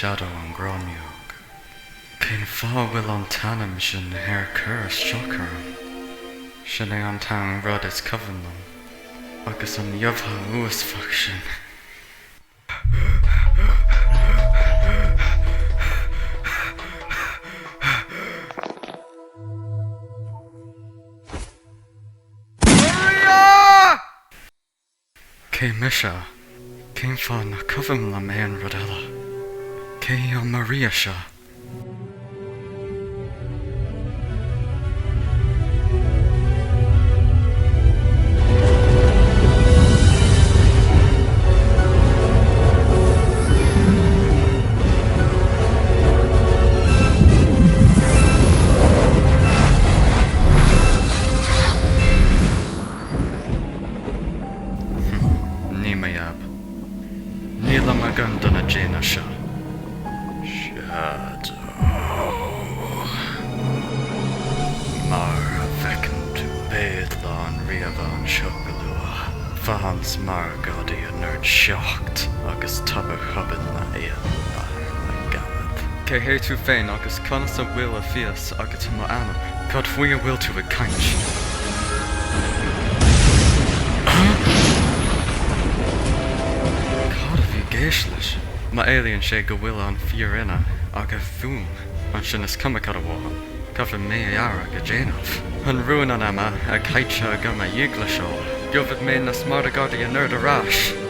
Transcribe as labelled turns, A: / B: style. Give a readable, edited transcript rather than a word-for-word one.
A: Shadow an ghráinneog. Cén fáth a bhfuil an t-ainm sin ar cur isteach orm? Sin é an t-aon rud is cuimhin liom. Agus an íomhá uafásach sin. Maria! Cé mise? Cén fáth nach cuimhin liom aon rud eile? Cé hí an Maria seo? Ní mo jab. Níl am agam do na daoine seo. Shadow. Mar a bhfeiceann tú bead lá an ríomha anseo go luath. Faigheann smargadaí anord 7 agus tobar thobann na aon na gceannad. Cé hé tú féin agus conas a bhfuil a fhios agat mo ainm? Cad faoi a bhfuil tú ag caint? Cad a bhí i gceist leis? Má éilíonn sé go bhfuil an fírinne aige fúm, ansin is cuma cad a mhothaím, caithfidh mé a fhearg a dhéanamh. An ruin an ama a caite agam a dhíghlasáil, gheobhaidh mé na smartghadaí anord ar ais!